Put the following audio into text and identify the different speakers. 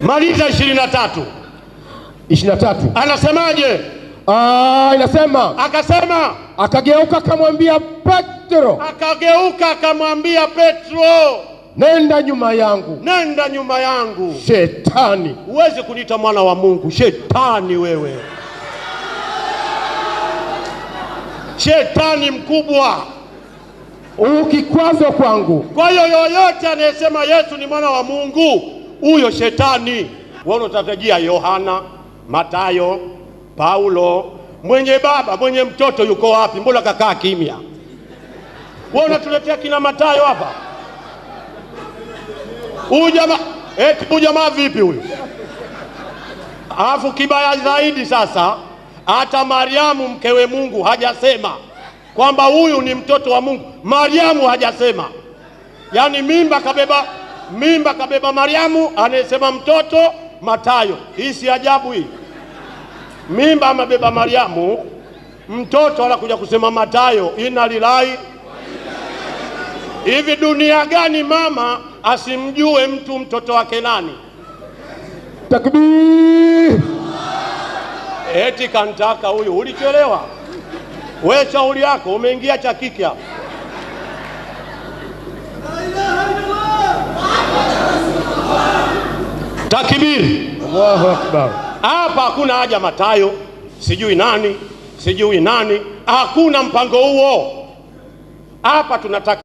Speaker 1: Maliza 23.
Speaker 2: 23.
Speaker 1: Anasemaje?
Speaker 2: Inasema
Speaker 1: Akasema,
Speaker 2: akageuka akamwambia Petro,
Speaker 1: akageuka akamwambia Petro,
Speaker 2: nenda nyuma yangu
Speaker 1: nenda nyuma yangu.
Speaker 2: Shetani.
Speaker 1: Huwezi kuniita mwana wa Mungu, shetani wewe, shetani mkubwa.
Speaker 2: Ukikwazo kwangu.
Speaker 1: Kwa hiyo yoyote anayesema Yesu ni mwana wa Mungu, huyo shetani. Wewe unatarajia Yohana, Matayo, Paulo, mwenye baba mwenye mtoto yuko wapi? Mbona kakaa kimya? Wewe unatuletea kina Matayo hapa? Huyu jamaa eti, huyu jamaa vipi huyu? Alafu kibaya zaidi sasa, hata Mariamu mkewe Mungu hajasema kwamba huyu ni mtoto wa Mungu. Mariamu hajasema, yaani mimba kabeba Mariamu, anayesema mtoto Matayo. Hii si ajabu hii? Mimba amebeba Mariamu, mtoto anakuja kusema Matayo. Inna lillahi. Hivi dunia gani mama asimjue mtu mtoto wake nani?
Speaker 2: Takbir!
Speaker 1: Eti kantaka huyu, ulichelewa we, shauri yako, umeingia cha kike hapa. Takbiri!
Speaker 2: Allahu Akbar.
Speaker 1: Hapa hakuna haja Matayo, sijui nani, sijui nani, hakuna mpango huo hapa. Tunataka